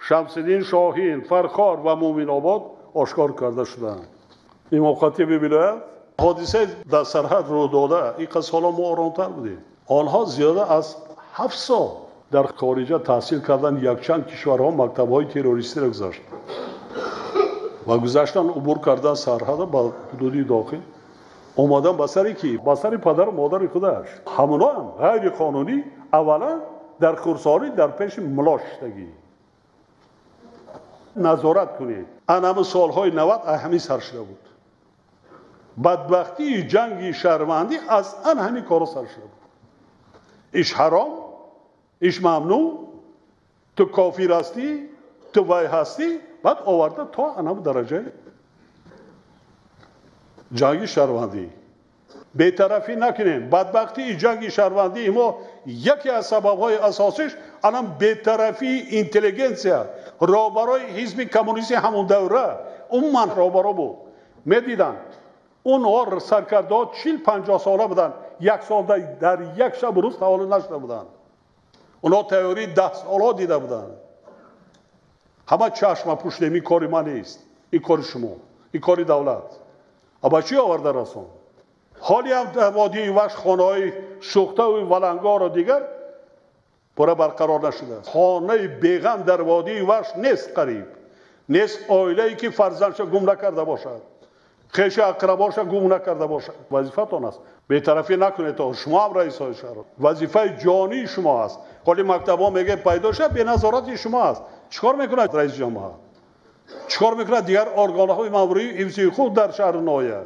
Шамсиддин Шоҳин, Фархор ва Муъминобод ошкор карда шуданд. Имом хатиби вилоят ҳодиса дар сарҳад рӯй дода, ин қад солҳо мо оромтар будем. Онҳо зиёда аз 7 сол дар хориҷа таҳсил карданд, якчанд кишварҳо мактабҳои террористиро гузаштанд ва гузаштан убур кардан сарҳада ба ҳудуди дохил омадан ба сари ки? Ба сари падару модари худаш. Ҳамоно ҳам ғайриқонунӣ аввалан дар хурсолӣ дар пеши мулло шиштагӣ. Назорат кунед. Ан ҳамин солҳои 90 ҳамин сар шуда буд. Бадбахтии ҷанги шаҳрвандӣ аз ан ҳамин коро сар шуда буд. Иш ҳаром, иш мамнӯъ, ту кофир ҳастӣ, ту вай ҳастӣ, баъд оварда то анам дараҷаи ҷанги шаҳрвандӣ. Бетарафӣ накунем. Бадбахтии ҷанги шаҳрвандии мо яке аз сабабҳои асосиш анам бетарафии интеллигенсия, роҳбарои ҳизби коммунистӣ ҳамон давра умуман роҳбаро буд. Медиданд, онҳо саркардаҳо 40-50 сола буданд, як сол дар як шабу рӯз таваллуд нашуда буданд. Онҳо тайёрии 10 солҳо дида буданд. Ҳама чашма пуштем, ин кори ман нест, ин кори шумо, ин кори давлат. А ба чӣ оварда расон? Ҳоле ҳам дар водии Вахш хонаҳои сӯхтаву валангору дигар пурра барқарор нашудааст. Хонаи беғам дар водии Вахш нест, қариб нест оилае ки фарзандша гум накарда бошад, хешу ақрабоша гум накарда бошад. Вазифатон аст, бетарафӣ накунед. То шумо ҳам раисҳои шаҳр, вазифаи ҷонии шумо аст. Ҳоли мактабҳо мегӯяд пайдо шуд, беназорати шумо аст. Чӣ кор мекунад раиси ҷамоат? Чӣ кор мекунад дигар органҳои маъмурии ҳифзи ҳуқуқ дар шаҳру ноҳия?